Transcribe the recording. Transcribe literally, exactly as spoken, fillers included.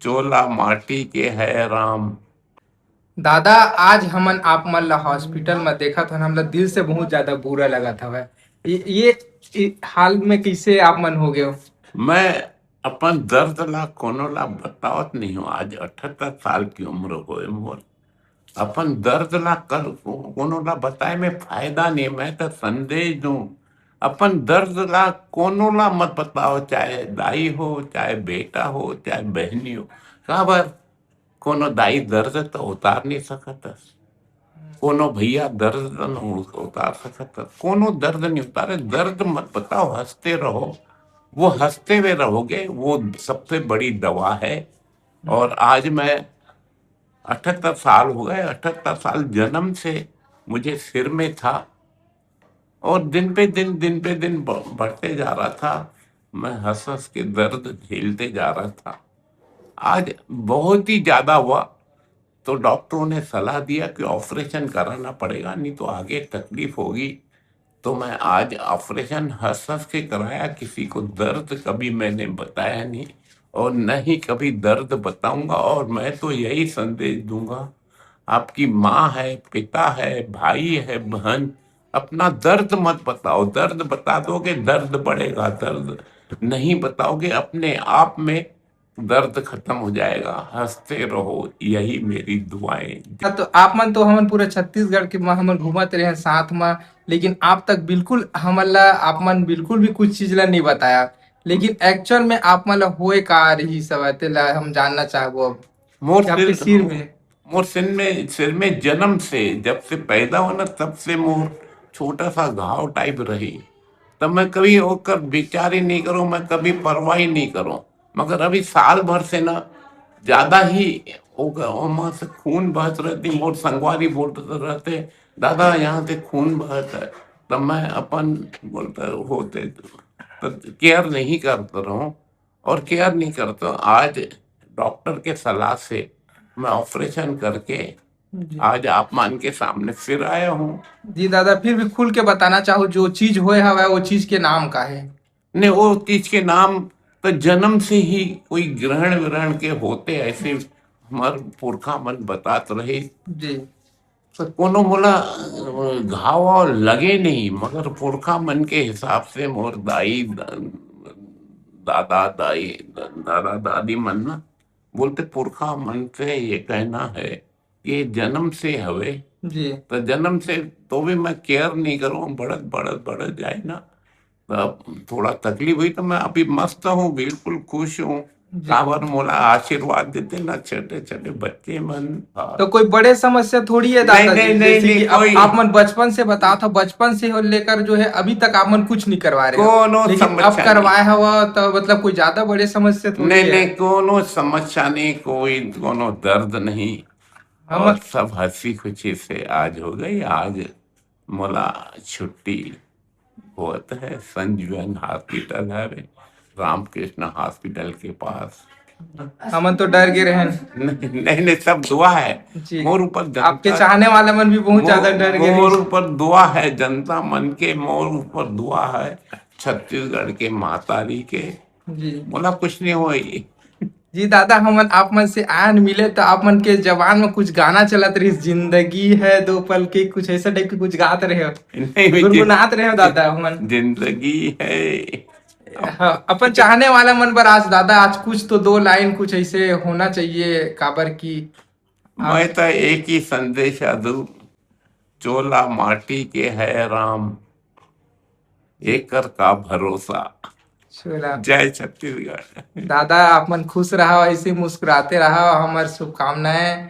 चोला माटी के है राम। दादा, आज हमन आप मन ला हॉस्पिटल म देखत हन, हमला दिल से बहुत ज्यादा बुरा लगत हवय। ये, ये, ये हाल में कैसे आप मन हो गए हो? मैं अपन दर्द ला कोनो ला बतावत नहीं हूँ। आज अठहत्तर साल की उम्र होए मोर। अपन दर्द ला कर कोनो ला बताए में फायदा नहीं। मैं तो संदेश दूं, अपन दर्द ला कोनो ला मत बताओ, चाहे दाई हो, चाहे बेटा हो, चाहे बहनी हो। काबर? कोनो दाई दर्द तो उतार नहीं सकत, कोनो भैया दर्द तो नहीं उतार सकत, कोनो दर्द नहीं उतारे। दर्द मत बताओ, हंसते रहो, वो हंसते हुए रहोगे, वो सबसे बड़ी दवा है। और आज मैं अठहत्तर साल हो गए, अठहत्तर साल जन्म से मुझे सिर में था और दिन पे दिन, दिन पे दिन ब-, बढ़ते जा रहा था। मैं हंस हंस के दर्द झेलते जा रहा था। आज बहुत ही ज्यादा हुआ, तो डॉक्टरों ने सलाह दिया कि ऑपरेशन कराना पड़ेगा, नहीं तो आगे तकलीफ होगी। तो मैं आज ऑपरेशन हंस हंस के कराया, किसी को दर्द कभी मैंने बताया नहीं और न ही कभी दर्द बताऊंगा। और मैं तो यही संदेश दूंगा, आपकी माँ है, पिता है, भाई है, बहन, अपना दर्द मत बताओ। दर्द बता दोगे, दर्द बढ़ेगा। दर्द नहीं बताओगे, अपने आप में दर्द खत्म हो जाएगा। हंसते रहो, यही मेरी दुआएं। हाँ, तो आप मन तो हमन पूरा छत्तीसगढ़ के म-, हमन घूमत रहे हैं साथ में, लेकिन आप तक बिल्कुल हमन ला, आप मन बिल्कुल भी कुछ चीज ला नहीं बताया। लेकिन एक्चुअल में आप मन ला होए का रही सब, तेला हम जानना चाहबो अब। मोर आपके सिर सिर में मोर सिर में सिर में जन्म से, जब से पैदा हो ना, तब से मोर छोटा सा घाव टाइप रही। तब मैं कभी ओकर विचार ही नहीं करूं, मैं कभी परवाह ही नहीं करूं। मगर अभी साल भर से ना ज्यादा ही ओकर ओमा से खून बहत रहती। मोर संगवारी बोलते रहते, दादा, यहाँ से खून बहत है। तब मैं अपन बोलता होते तो केयर नहीं करता रहूं, और केयर नहीं करता। आज डॉक्टर के सलाह से मैं ऑपरेशन करके जी। आज आप मन के सामने फिर आया हूँ। जी दादा, फिर भी खुल के बताना चाहो, जो चीज होए हवय, वो चीज के नाम का है? नहीं, वो चीज के नाम तो जन्म से ही कोई ग्रहण विरहण के होते, ऐसे हमारे पुरखा मन बतात रहे। जी। तो कोनो मोला अ, घाव लगे नहीं, मगर पुरखा मन के हिसाब से मोर दाई द-, दादा दाई दादा दादी मन ना बोलते, पुरखा मन से ये कहना है कि जन्म से हवे। जी। तो जन्म से तो भी मैं केयर नहीं करूँ, बढ़त बढ़त बढ़त जाए ना। तो थोड़ा तकलीफ हुई, तो मैं अभी मस्त हूँ, बिल्कुल खुश हूँ। जी। काबर मोला आशीर्वाद देते ना छोटे छोटे बच्चे मन। हाँ। तो कोई बड़े समस्या थोड़ी है दादा नहीं, जी, नहीं, जैसे नहीं, कि अब कोई आप मन बचपन से बता था, बचपन से हो लेकर जो है अभी तक आप मन कुछ नहीं करवा रहे हो, कोनो लेकिन समस्या अब नहीं। करवाए हवा, तो मतलब कोई ज्यादा बड़े समस्या थोड़ी नहीं, है। नहीं, कोनो समस्या नहीं, कोई कोनो दर्द नहीं। हम और सब हंसी खुशी से आज हो गई। आज मोला छुट्टी होत है, संजीवन हॉस्पिटल है, रामकृष्ण हॉस्पिटल के पास। हमन तो डर गए रहन। नहीं, नहीं, नहीं, सब दुआ है जी। मोर ऊपर। आपके जनता चाहने वाला मन भी बहुत ज्यादा डर गए मोर रहिस। ऊपर दुआ है, जनता मन के मोर ऊपर दुआ है, छत्तीसगढ़ के महतारी के। जी। मोला कुछ नहीं होई। जी दादा, हमन आप मन से आयन मिले तो आप मन के जबान में कुछ गाना चलत रहिस, "जिंदगी है दो पल के", कुछ ऐसा टाइप के कुछ गात रहे हो, नहीं, नहीं, गुनगुनात रहे हो दादा हमन। जिंदगी है। हाँ, अपन चाहने वाला मन बर आज दादा, आज कुछ तो दो लाइन कुछ ऐसे होना चाहिए, काबर की मैं तो एक ही संदेश दू, चोला माटी के है राम, एकर का भरोसा। छोरा। जय छत्तीसगढ़। दादा, आप मन खुश रहा, ऐसे मुस्कुराते रहा, हमार शुभकामनाएं।